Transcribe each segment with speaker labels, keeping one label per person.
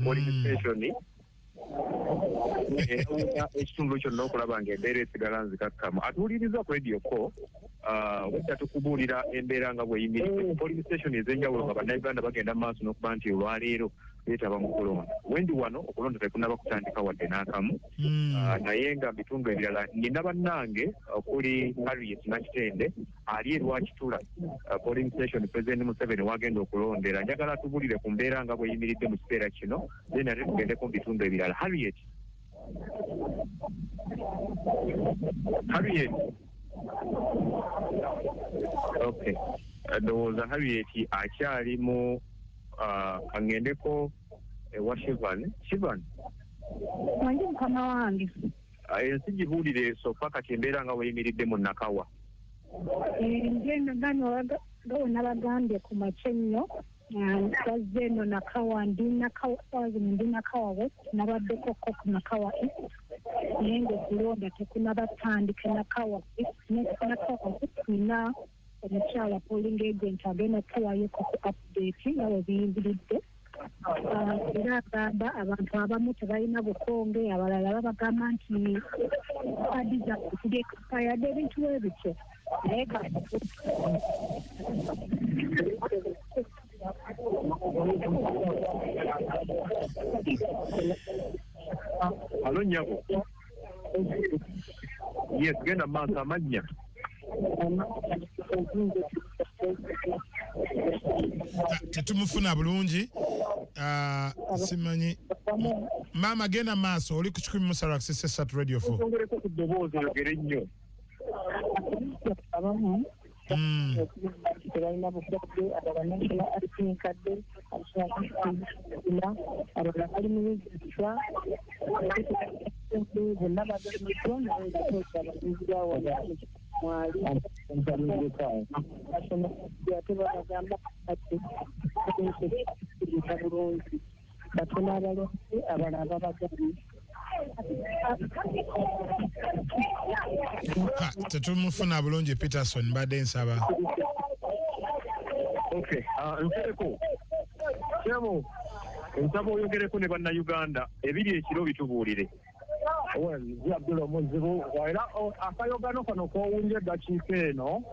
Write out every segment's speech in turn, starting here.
Speaker 1: Polling station era ekitundu kyonna okulaba ng'embeera esigala nzikakkamu. Atuwuliriza ku Radio 4, obwedda tukubuulira embeera nga bweyimiridde ku polling station ez'enjawulo, nga Bannayuganda bagenda mu maaso n'okuba nti olwaleero beetaba mu kulonda. Wendi wano okulonda tekunaba kutandika wadde n'akamu. Naye nga mu bitundu ebirala nina bannange okuli Harriet Nakitende ali e Rwakitula, polling station President Museveni wagenda okulondera. Njagala atubulire ku mbeera nga bweyimiridde mu kiseera kino, then ate tugendeko mu bitundu ebirala. Harriet, Harriet. Okay, ndowooza Harriet akyali mu kaŋŋendeko ewa Shivan. Shivan.
Speaker 2: Wange, mukama wange.
Speaker 1: Ensi gibuulire so far kati embeera nga bweyimiridde mu Nakawa.
Speaker 2: Ngenda gano nga bwe nabagambye ku makya ennyo, bazze eno Nakawa. Ndi Nakawa saawa zino, ndi Nakawa West, nabaddeko ko ku Nakawa East, naye ng'okulonda tekunabatandika Nakawa East. Nakawa West nina omukyala polling agent agenda kutuwayoko ku update nga bwe biyimbiridde. Era agamba abantu abamu tebalina bukonge, abalala babagamba nti kadi zaffe ziri expired, ebintu bwe bityo, naye kati
Speaker 1: Hello nnyabo. Yes, genda maaso, amannya.
Speaker 3: Tetumufuna bulungi. Simanyi maama, genda maaso, oli ku 103.3 Radio 4.
Speaker 1: Ongereko ku ddoboozi, oyogere nnyo.
Speaker 4: Abamu tebalina bukadde, abalala national ID nkadde, abalala bali mu register, bonna bagamiddwa, naye abalinzi bawala mwali ate babagamba ati bulungi batono abalonzi, abalala babagambye.
Speaker 3: Tetumufuna bulungi Peterson, mbadde nsaba.
Speaker 1: Okay, Nsereko. Sebo, nsaba oyogereko ne Bannayuganda ebiri ekiro, bitubuulire.
Speaker 5: Well, nze Abdul Omuzibu, era akayogano kano k'owulira eddakiika eno,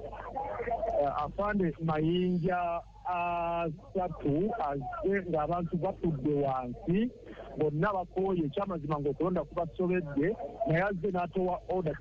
Speaker 5: afande Mayinja asatu azze ng'abantu batudde wansi bonna bakooye, ekyamazima ng'okulonda kubasobedde, naye azze n'atowa order.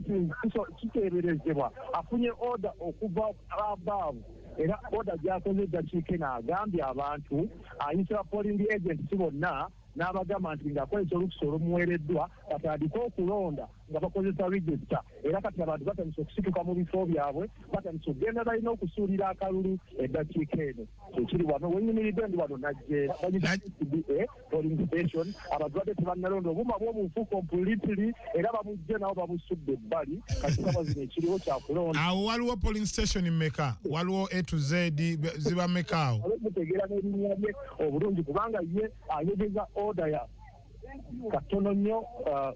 Speaker 5: Kiteeberezebwa afunye order okuva above, era order gy'akoze eddakiika eno, agambye abantu, ayisa polling agents bonna n'abagamba nti ng'akozesa olukusa olumuweereddwa batandike okulonda nga bakozesa register. Era kati abantu batandise okusituka mu bifo byabwe, batandise okugenda balina okusuulira akalulu eddakiika eno. Kyekiri wano wenyimiridde, ndi wano Najjeera cda polling station. Abantu badde tebannalonda, obuuma bw'obufu completely, era babujje nabo babusudde ebbali. Kati saba zino ekiriwo kyakulonda.
Speaker 3: Awo waliwo polling station mmeka? Waliwo A to Z, ziba mmeka awo?
Speaker 5: Mutegeera n'erinnya lye obulungi, kubanga ye ayogeza order ya katono nnyo.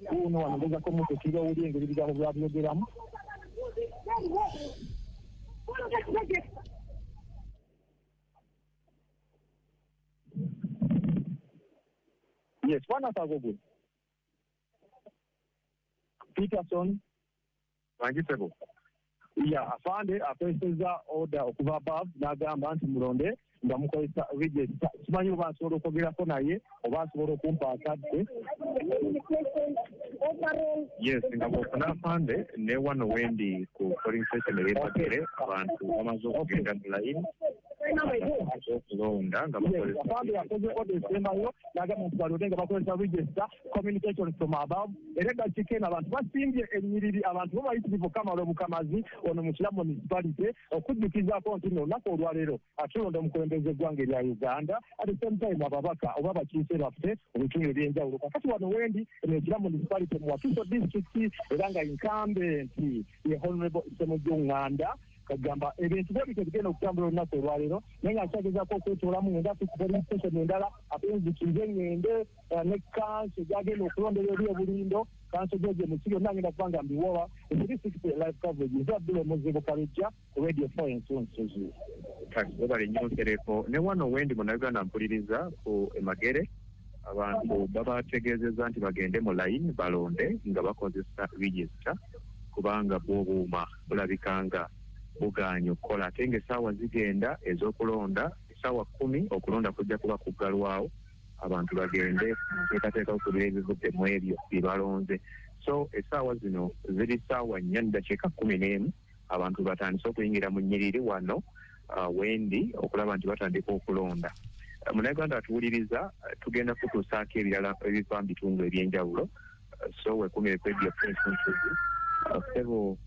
Speaker 5: Kuno wano ngezako mutekira owuli engeri ebigambo byabyogeramu. Yes, bwana Kagogwe Peterson.
Speaker 1: Wangi sebo.
Speaker 5: Ya afande akozesezza order okuva above n'agamba nti mulonde nga mukozesa register. Simanyi oba nsobola okwogerako naye oba nsobola okumpa akadde.
Speaker 1: Yes, nga bw'ofuna afande, ne wano wendi ku polling station ey'Epakere abantu bamaze okugenda mu layini okulonda nga bakozesa.
Speaker 5: Afande yakoze order esembayo n'agamba nti balonde nga bakozesa register, communication from above. Era eddakiika eno abantu basimbye ennyiriri, abantu bo bayitirivu kamala obukamazi ono mu Kira Municipality, okujjukizaako nti nno olunaku olwaleero atulonda omukulembeze eggwanga erya Uganda, at the same time ababaka oba abakiise baffe mu bitundu ebyenjawulo. Kakati wano wendi eno Ekira Municipality mu Wakiso District, era nga incumbent ye Honorable Ssemujju Nganda. Kagamba ebintu bwe bityo bigenda okutambula olunaku olwaleero, naye nga nkyagezaako okwetoolamu ngenda ku polling station endala, ate nzikirize ngende ne kanso gyagenda okulondera eri obulindo, kanso George Muki, yonna ngenda kuba nga mbiwola. 360 live coverage, nze Abdul Omuzibu Kalujja ku Radio 4 Ensunsuzi.
Speaker 1: Webale nnyo Nsereko. Ne wano wendi Munnayuganda mpuliriza ku Emagere. Abantu babategeezezza nti bagende mu layini balonde nga bakozesa register, kubanga bwo obuuma bulabika nga bugaanye okukola, ate ng'essaawa zigenda ez'okulonda. Essaawa 10 okulonda kujja kuba kuggalwawo, abantu bagende teekateeka okubira ebivudde mu ebyo bye balonze. So essaawa zino ziri ssaawa 4:11, abantu batandise okuyingira mu nnyiriri wano wendi okulaba nti batandika okulonda. Munnayuganda atuwuliriza, tugenda kutuusaako ebirala ebiva mu bitundu ebyenjawulo, so wekumire ku Radio Prince. Sebo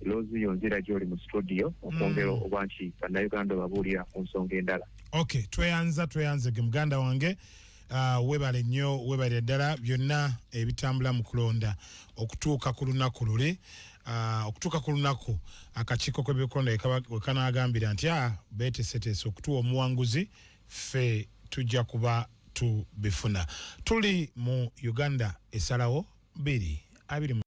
Speaker 1: Loziyo, nzira gy'oli mu studio okwongera oba nti Bannayuganda obabuulira ku nsonga endala.
Speaker 3: Okay, tweyanza, tweyanzege muganda wange. Webale nnyo, webale ddala byonna ebitambula mu kulonda okutuuka ku lunaku luli, okutuuka ku lunaku akakiiko k'ebyokulonda we kanaagambira nti beeteeseteese okutuwa omuwanguzi, ffe tujja kuba tubifuna. Tuli mu Uganda Esalawo 20.